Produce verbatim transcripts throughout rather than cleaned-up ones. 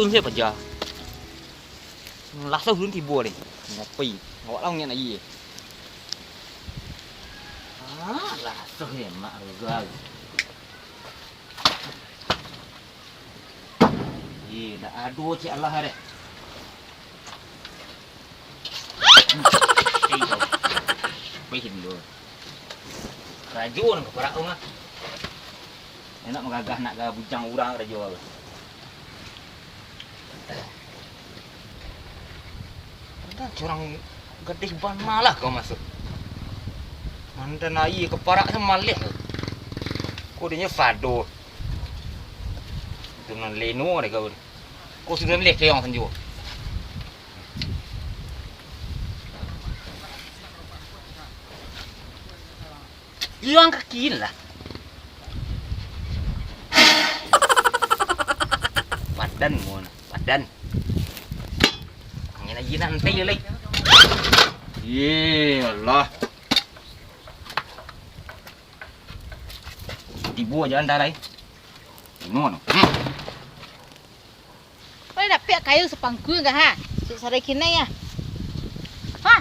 Siapa ja? Laso ulun tibo ni. Ngapai? Awak lah ngian aia. Ah, laso ya mak roga. Ih, nak ado cik Allah deh. Pih dulu. Karajo nan kaparak tu mah. Enak magagah nak ka bujang urang karajo. Dah curang gadih bana lah kau masuk. Mantan aia kaparak tu maleh. Kau dinyo sado. Tu nan leno deh kau. Kau sudah maleh keong sanjo. Ilang kaki lah. Padan mon, padan. Angin aja nanti lai. Ye Allah. Tibo jalan dah lai. Ino no. Hmm. Kau dapek kayu sapangkuang kah, ha? Cik sarai kinai, ya. Ha?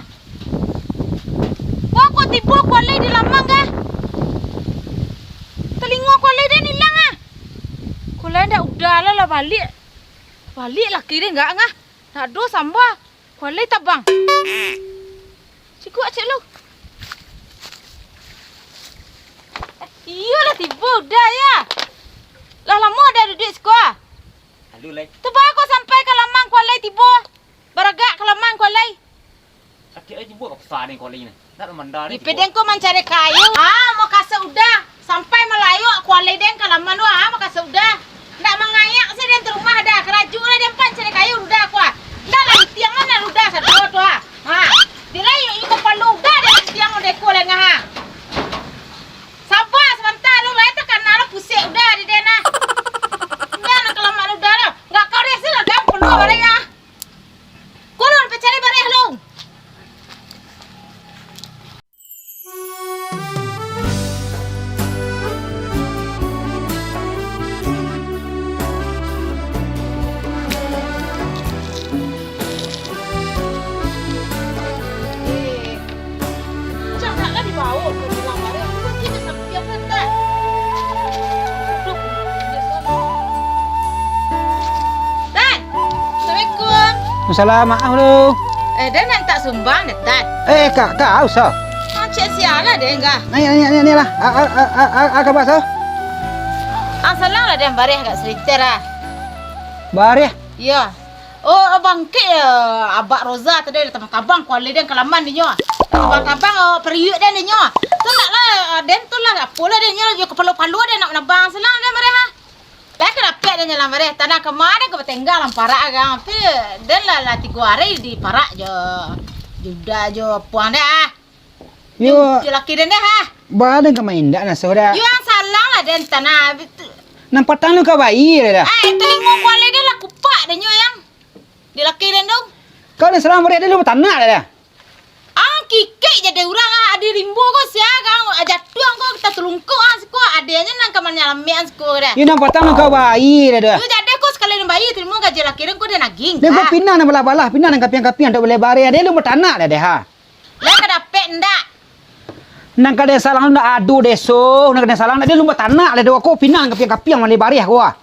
Wah, kok tibo kualai di lamang, kah? Talingo kualai den ilang, ah. Kualai ndak udah lah, lah baliak. Baliak laki den nggak ngah. Nak do samba. Kualai tabang. Cikuak cek lu. Eh, iyolah tibo udah, ya. Lah lamo dah duduak siko, ah. Aduh, lai. Tu baru kau sampai ka lamang kualai tibo. Baragak ka lamang kualai. Sakik ai tibo ka pasa ni kualai ni. Ndak mandar ni. Di tibo. Pedeng kau mancari kayu. Ah, mau kasek udah. Sampai malayok kualai den ka lamang tu, ah, mau kasek udah. Ndak mangayak se den tu rumah dah. Karajo lah den pan cari kayu udah ku, ah. Ndak lah itiang lah nan udah sado tu, ah. Ha. Di layok iko palu udah den itiang udah ku lengah, ah. Saba sabanta lu, lai takana lah pusek udah di den, ah. Ndak nak ka lamang udah lah. Nggak kau rese lah, dah palu bareh, ah. Kulun, pacari bareh lu. Tan, assalamualaikum. Waalaikumsalam, maaf lu. Eh, den nak mintak sumbang, den, Tan. Eh, kak, kak, usah. Ah, cek sia lah, den, kah? Ni, ni, ni, ni lah. A, a, a, a, a, a, kaba, so? Ah, salang lah, den, bareh agak saliter lah. Bareh? Iyo. Oh, bangkek, eh, Abak Roza tadi lah tabang-tabang kuali den ka laman dinyo. Tabang-tabang, eh, periuk den dinyo. Tu nak lah, eh, den tu lah, apo lah dinyo, jo kapalo-palo den nak nabang, salang den bareh, ah. Lah ka dapek den jalan bareh, tanah kama den ka batenggang lam parak agang, tapi den lah, lah tigo ari di parak jo, jo uda jo puang den, ah. Yo. Jo laki den dah, ah. Ba den ka maindak naso dah. Yo, salang lah den tanah. Nan patang lu ka bayi dah. Ai, talingo kuali den lah kupak den nyo yang di laki den tu. Kau ni salang bareh den lu batanak dah. Ah, kikek jadi urang, ah, adi rimbo ko sia kang, ah, jatuah ko kita tulungkuk, ah, siko, adinyo nan ka manyalamekan siko dah. Yo nan patang lu ka bayi dah dah. Yo jadi ko sakali den bayi, tarimo gaji laki den ko den naging. Den ko pinang nan balah-balah, pinang nan kapiang-kapiang, tak boleh bareh, den lu batanak dah dah, ha. Lah ka dapek ndak? Nan ka den salang ndak ado deso, nan ka den salang ndak ado lumba tanak, lah ado ko pinang kapiang-kapiang mandi bareh ko ah.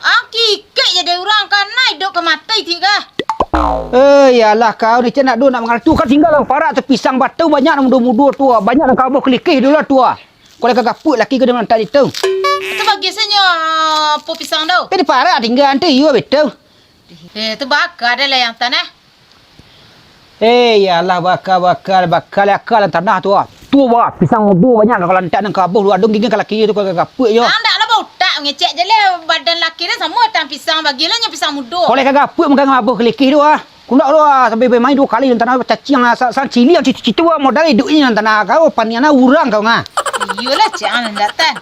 Ah, kikek jadi urang kana iduik ka mati ti kah? Eh, iyolah kau ni, cak nak do nak mangarati. Kau tingga lah parak tu pisang batang banyak nan mudo-mudo tu ah. Banyak nan kabuah kelikih dulu lah tu ah. Kau lah ka gapuak laki kau dia mantak itu. Tu bagi sanyo po pisang tu. Tadi parak tingga nanti iyo betul. Eh, tu baka dah lah yang tanah. Eh, iyolah, baka, baka, baka, baka tanah tu ah. Tu bah, pisang mudo banyak kalau antak nan kabuah lu adung gigi ka laki tu ka gapuak yo. Ah, ndak lah bautak ngecek je leh badan laki dah samo tan pisang bagi lah nyo pisang mudo. Kalau ka gapuak mangga ngabuah kelikih tu ah. Kundak lu ah sampai bemain dua kali nan tanah caciang ah sa-, sang ciliang citu-citu ah modal iduiknyo nan tanah kau panian ah urang kau ngah. Iyolah cak nan datang.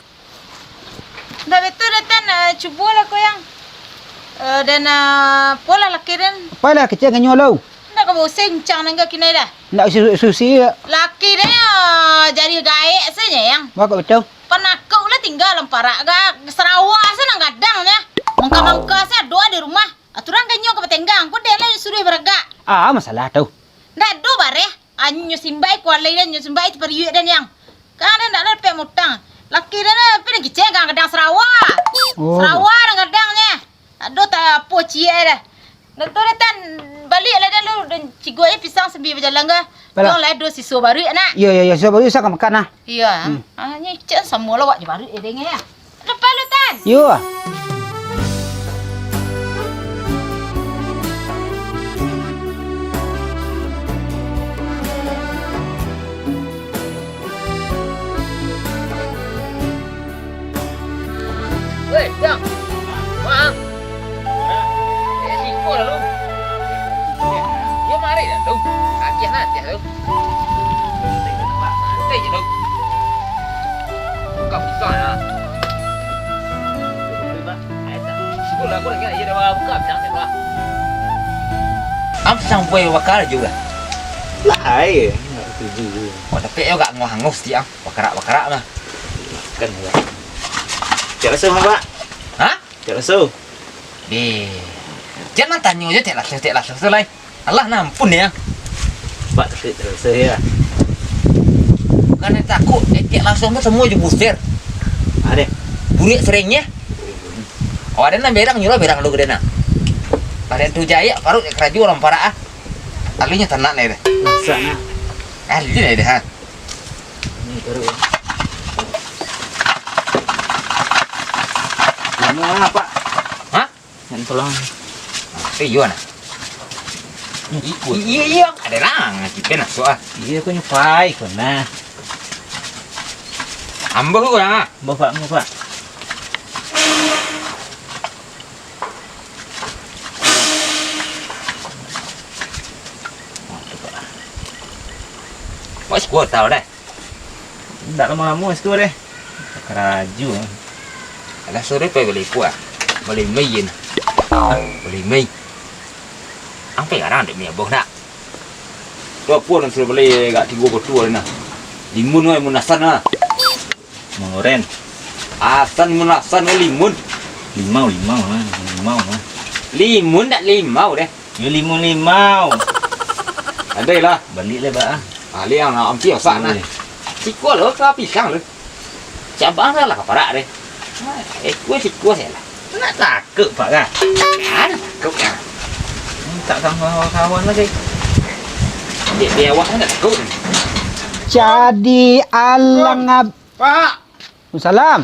Ndak betul dah tan, ah, cubolah ko yang. Eh, dan, ah, polah laki den. Pailah kecek nganyo lau. Ndak ka boseng cang nangga kinai dah. Ndak usi-usi. Laki den, ah, jadi gaek saja yang. Bako betul. Panakuk lah tingga lam parak ga Sarawak sa nang gadang nya. Mangka-mangka sa doa di rumah. Aturan kan nyo ka batenggang, ko den lah suruah baragak. Ah, masalah tu. Ndak ado bareh. Anyo simbai kualai den, nyo simbai tu pariuak den yang. Kan den ndak dapek mutang. Laki den, eh, pi den kiceng kan gadang sarawa. Oh. Sarawa den gadangnyo. Ado tak apo ciek dah. Dah tu dah tan, baliak lah dah lu, dan cigo aja pisang sambil bajalan ka. Balah. Pulang lah ado siso baruak nak. Iyo, iyo, iyo, siso baruak sa ka makan nah. Iyo. Hmm. Ah, ni cek samo lah wak je baruak je dengah. Depan lu tan. Iyo. Weh, Jang. Mak. Eh, siko lah lu. Dia mari dah tu. Agiah lah, agiah tu. Santai je tu. Buka pisang lah. Sekolah aku dah ingat, dia dah buka pisang, siapa? Am sampai bakar juga. Lah, ai, nak setuju. Oh, tapi yo gak angus-angus siang. Bakarak-bakarak lah. Makan lah. Cak raso mah, Pak? Hah? Cak raso. Deh. Jangan tanyo je cak raso, cak raso tu lai. Allah nah ampun ya. Pak, tapi cak raso ya. Bukan takut, eh, cak raso tu semua je buser. Ada. Burik seringnya. Oh, ada nang berang nyuruh berang lu gede nah. Pada tu jaya, parut cak kerajo urang parak ah. Alunya tanak nih deh. Masa nak? Alunya deh ha. Ini baru ya. Lama lah, Pak. Hah? Yang tolong. Eh, iyo nah. Ikut. Iya, iya. Ada lah, kita nak suah. Iya, aku nyupai, kau nah. Ambo kurang ah. Ambo, Pak, ambo, Pak. Wah, sikuah tau deh. Ndak lamo-lamo sikuah deh. Karajo. Alah, sore pai bali kuah. Bali mie ye nah. Bali mie. Ampe garang dek mie boh nak. Tu apo nan sudah bali agak tigo botol nah. Limun wai mun asan nah. Mangoren. Asan mun asan wai limun. Limau, limau, ah. Limau, ah. Limun dak limau deh. Yo limau-limau. Adai lah. Baliak lah, Bak, ah. Baliak lah, ampia osak nah. Oi. Siko lo ka pisang lo. Cabang lah ka parak deh. Eh, kue siko salah. Nak takut, Pak, kah? Ada takut kah? Minta sama kawan lagi. Dek, dek awak nak takut. Jadi alang ab- Pak. Waalaikumsalam.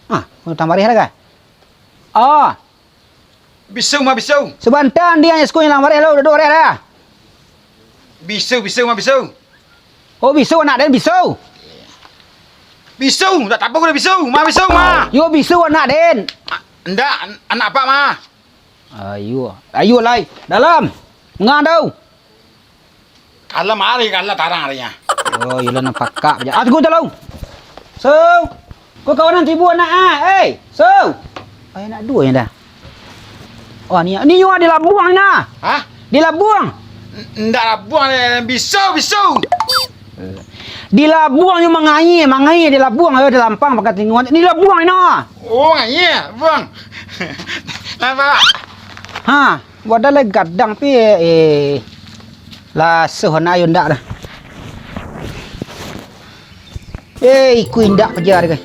Ah, utang bareh lah kah? Oh. Bisau mah bisau. Sabanta dia nyo siko nyo lah bareh lo, duduak bareh dah. Bisau, bisau mah bisau. Oh, bisau anak den, bisau. Bisau, tak tapo ko bisau. Mah bisau mah. Yo bisau anak den. Ah, ndak, an-, anak apak mah. Ayo, ayo lai. Dalam. Ngandau. Kalam ari, kalam tarang arinyo. Oh, iyolah nan pakak baja. Ah, tunggu, tolong. So, ko kawanan tibo anak ah. Eh, so. Ai, anak duo nyo dah. Oh, ni, ni nyo di labuang ni nah. Hah? Di labuang. N-, ndak labuang, eh, bisau, bisau. Di labuang nyo mangaia, mangaia di labuang, ayo di lampang pakai tingguan. Di labuang ni nah. Oh, ngaia, buang. Nampak? Ha. Wadah lai gadang pi, eh, lah soh anak ayo ndak dah. Eh, iku indak paja deh.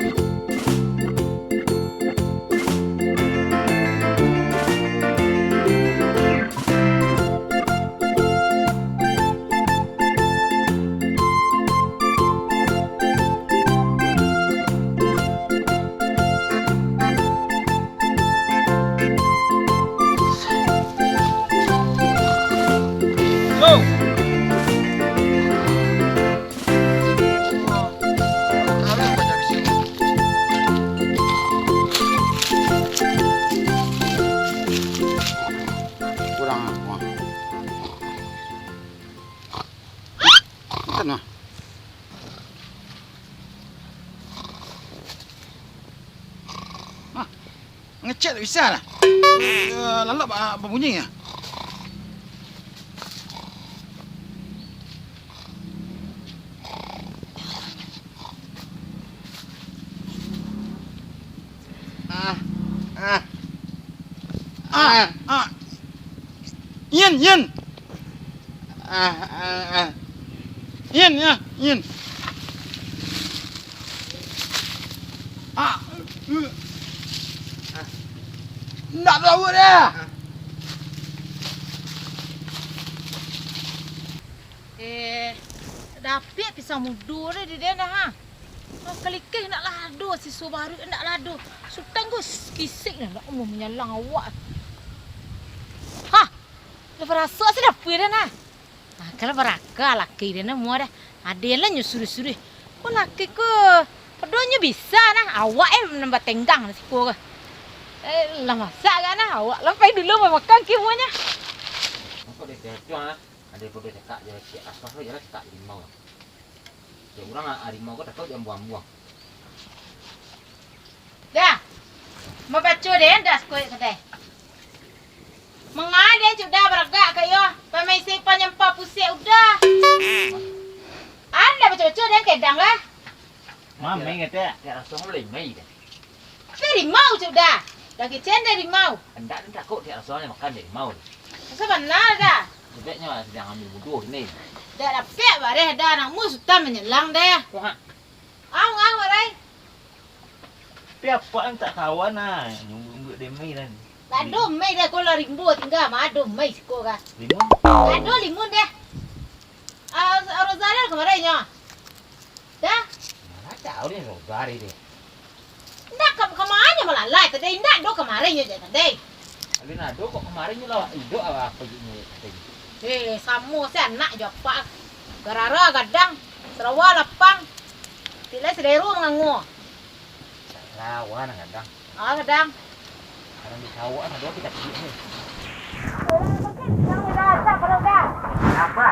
Kurang apo? Makan lah. Hah, ngecek tak bisa lah. Eh, lalok ba-, babunyi ya. Ah, ah. Ah, ah. Nyin, nyin. Ah, ah, ah. Nyin, ya, nyin. Ah, uh. Ah. Ndak tahu dah. Eh, dapek pisang mudo deh di den dah, ha. Oh, kalikeh nak lado, si subaru nak lado. Sutan ko kisik dah, nak umur manyalang awak. Hah, lah barasa si dapur dah nah. Ah, kalau baraka laki dia nah mua dah. Ada lah nyo suruh-suruh. Ko laki ko, padonyo bisa nah. Awak eh nambah tenggang nah siko ko. Eh, lah masak kan nah. Awak lah pai dulu mamakan ke muanyo. Angkau dia kecuang lah. Ado podo cakak jo cik Asmah tu, jalan cakak jo rimau. Cak urang a-, rimau ko takau jo ambuang-ambuang. Dah. Mabaco den dah sakoyak kadai. Manga den cak udah baragak ka iyo. Pamaisi panyampa pusek udah. Alah baco-baco den kedang lah. Mamai ngatak. Tiak raso mulai mai dah. Tapi rimau cak udah. Dah kecen deh rimau. Andak tu takut tiak raso makan deh rimau. Raso bana dah. Sebabnyo sadang ambil mudo sini. Dak dapek bareh dah, anak mu sutan manyelang deh. Wah. Au, au, Rai. Tapi apak ni tak kawan ah, nyumbuk-nyumbuk dek mai lah ni. Ado mai dah, ko lah rimbo tingga mah, ado mai siko kah. Limun? Ado limun deh. Ah, Rozana kamarinyo. Dah. Mana tahu ni Rozana deh. Ndak ka, kamarinyo malalai tadi, ndak do kamarinyo je tadi. Alun ado kok kamarinyo lah, iduik apa, apa je ni tadi. Eh, samo se anak jo apak. Garara gadang, sarawa lapang. Tilai selero mangango. Sarawa nan gadang. Ah, gadang. Kadang di sawah kan ado kita pilih ni. Apa?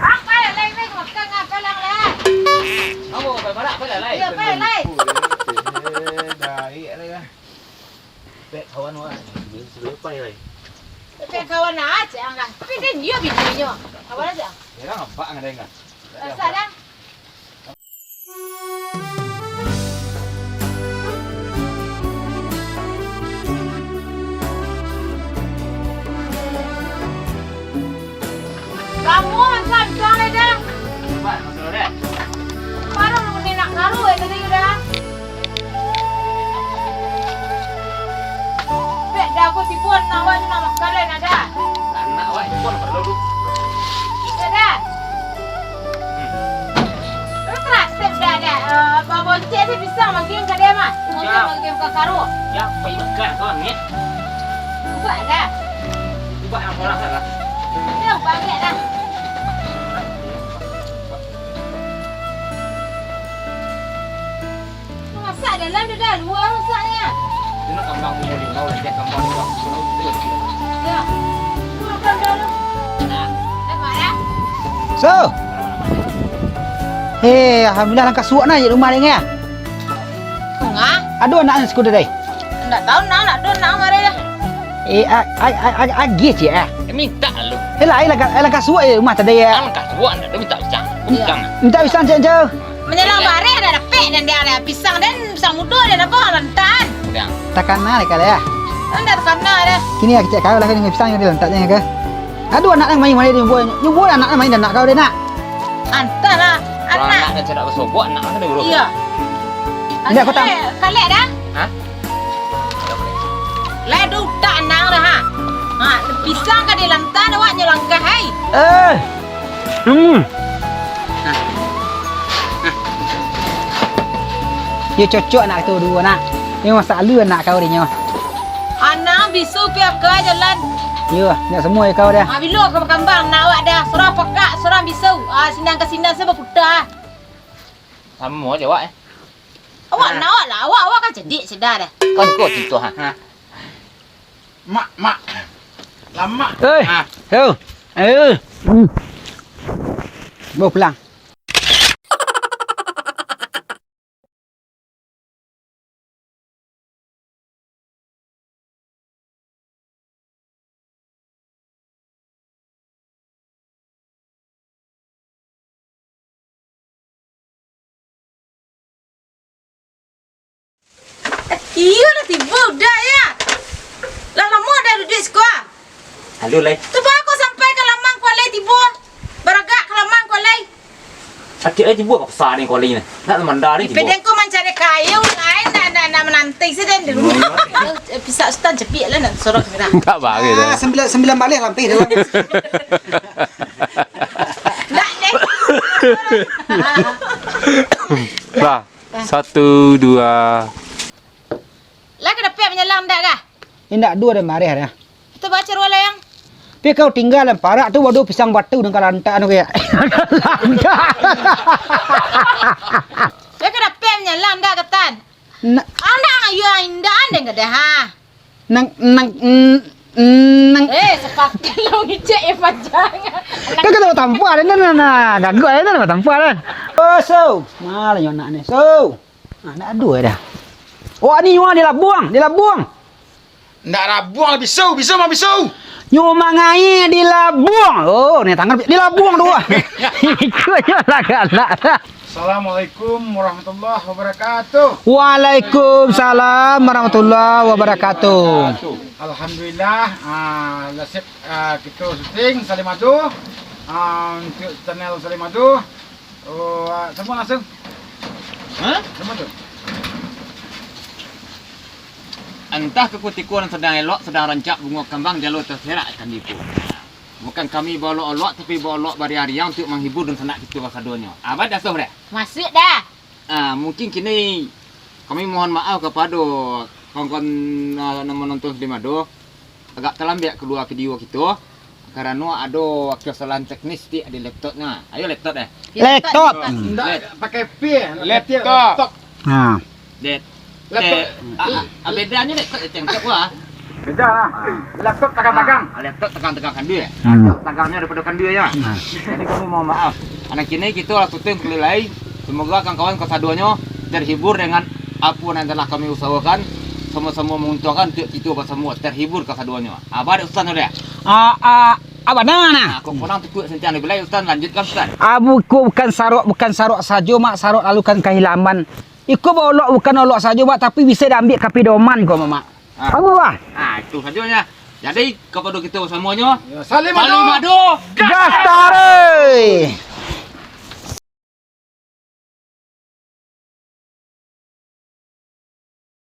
Apa yang lain ni? Makan apa yang lain? Kamu pakai marak apa yang lain? Iya, apa yang lain? Eh, dah, iya, dah. Pek kawan wak, sudah pai lai. Pek kawan aja, angah. Tapi dia, dia bininya. Kawan aja. Dia kan nampak ngadai enggak? Rasa dah. Kamu angkat jual aja. Pak, masuk deh. Parah lu ni nak karu eh tadi udah. Pek dah aku tipuan nak awak nak makan lain ada. Anak awak tipuan perlu tu. Ada. Lu terakhir dah ada. Eh, babonceng ni bisa makin ke dia mah. Mungkin makin ke karu. Ya, pergi makan kau ni. Buat dah. Buat yang orang salah. Dia banyak dah. Masak dalam tu dah, luar masaknya. Itu nak kambang punya limau, dia kambang limau. Ya. Luar kambang tu. Dah, dah, dah. So. Hei, alhamdulillah langkah suak nah di rumah dia. Ngah? Aduh, anak ni sekolah dai. Ndak tahu nah, nak tu nak mari dah. Eh, a-, a-, a-, a-, agih cik ah. Eh, minta lu. Eh, lah, eh, langkah, eh, langkah suak eh rumah tadi ya. Langkah suak ndak tu minta pisang. Iya. Bukan. Minta pisang cik, cik. Menyelang bareh dah dapek dan dia ada pisang dan pisang muda dan apa lantan. Udah. Takana deh kali ya. Anda takana dah. Kini ya kecek kau lah kan pisang yang dilantak je ke. Aduh anak nang main mana dia buat. Nyubuh anak nang main dan nak kau deh nak. Antah lah. Kalau anak. Anak dah cedak bersobok anak kan dia urus. Iya. Ini aku tak. Kalek dah. Hah? Lah ada utak nang dah ha. Ha, pisang ka dilantan awak nyo langkah hai. Eh. Hmm. Yo cocok anak tu duo nak. Yo masak alu anak kau dinyo. Anak bisu pi aka jalan. Yo, nak semua yo kau dah. Ha, bilo ka bakambang anak awak dah. Surang pakak, surang bisu. Ah, sinan ka sinan se baputa. Samo je awak eh. Awak nak awak lah, awak awak kan cedik sudah dah. Kan kau tu ha. Ha. Mak, mak. Lamak. Eh, yo. Eh. Bawa pulang. Eh, iyo lah tibo udah ya. Lah lamo dah duduak siko ah. Halo, Lai. Tu baa kok sampai ka lamang ko, Lai, tibo. Baragak ka lamang ko, Lai. Sakik ai tibo, paksa ni ko, Lai, ni. Nak lamanda ni tibo. Dipedeng ko mancari kayu, Lai, nak, nak, nak mananti sajo di rumah. Eh, pisak Sutan, cepiak lah, nak sorok kamera. Tak bagi dah. Ah, sambilan, sambilan baleh lampih dalam. Nak deh. Lah, satu, dua. Lah ka dapek manyalang ndak kah? Indak ado den mareh dah. Itu baca rulah yang. Tapi kau tingga dalam parak tu, waduh, pisang batu nan ka lantak tu, kayak. Lantak. Lah ka dapek manyalang ndak, Katan? Na- Anak ayo indak den ka dah, ha. Nang, nang, mm, mm, nang. Eh, sapakai lo ngicek ya panjang. Kan kata batampa, den, nah, nah, nah, gagak, den, batampa, den. Oh, so. Malah nyo anak ni. So. Ah, ndak ado dah. Oh, ni nyo di labuang, di labuang. Ndak labuang lah, bisau, bisau mah bisau. Nyo mangaia di labuang. Oh, ni tangan di labuang tu. Ikutnyo lah galak dah. Assalamualaikum warahmatullahi wabarakatuh. Waalaikumsalam warahmatullahi wabarakatuh. Alhamdulillah, ah, lah siap, ah, kito syuting Salim Ado. Ah, untuk channel Salim Ado. Oh, ah, samo langsung. Hah? Samo tu. Antah ka kutiko nan sadang elok, sadang rancak bungo kambang, jalo taserak kan dipo. Bukan kami baolok-olok, tapi baolok bariang-riang untuak manghibur dunsanak kito kasadonyo. Abah dah soh dah? Masuak dah. Ah, mungkin kini kami mohon maaf kapado kawan-kawan, ah, nan manonton Salim Ado. Agak talambek kalua video kito, karano ado kesalahan teknis di, di laptopnyo. Ayo laptop deh. Laptop. Ndak pakai P, laptop. Ha. Dek. Laptop. Eh, ah, ah, bedanyo laptop jo laptop wah. Beda lah. Laptop tagang-tagang. Ah, laptop tagang-tagang kanduang. Hmm. Tagangnyo daripado kanduang yo. Hmm. Jadi kami mohon maaf. Anak kini kito lah syuting kali lai. Semoga kawan-kawan kasadonyo terhibur dengan apo nan telah kami usahakan, samo-samo manguntuangkan untuak kito basamo terhibur kasadonyo. Abah dek Ustaz tu dek? Ah, ah, ah, bana nah. Ah, kok kurang tutup sentian lebih lai, Ustaz, lanjutkan, Ustaz. Ah, buku bukan sarok, bukan sarok sajo, Mak, sarok lalu kan kahilaman. Iko baolok bukan olok sajo, Mak, tapi bisa diambiak ka pedoman ko, Mak. Ah. Kamu, Bah? Ah, itu sajo nyo. Jadi, kepada kita semuanya, ya, Salim Ado. Salim Ado. Gas tarik.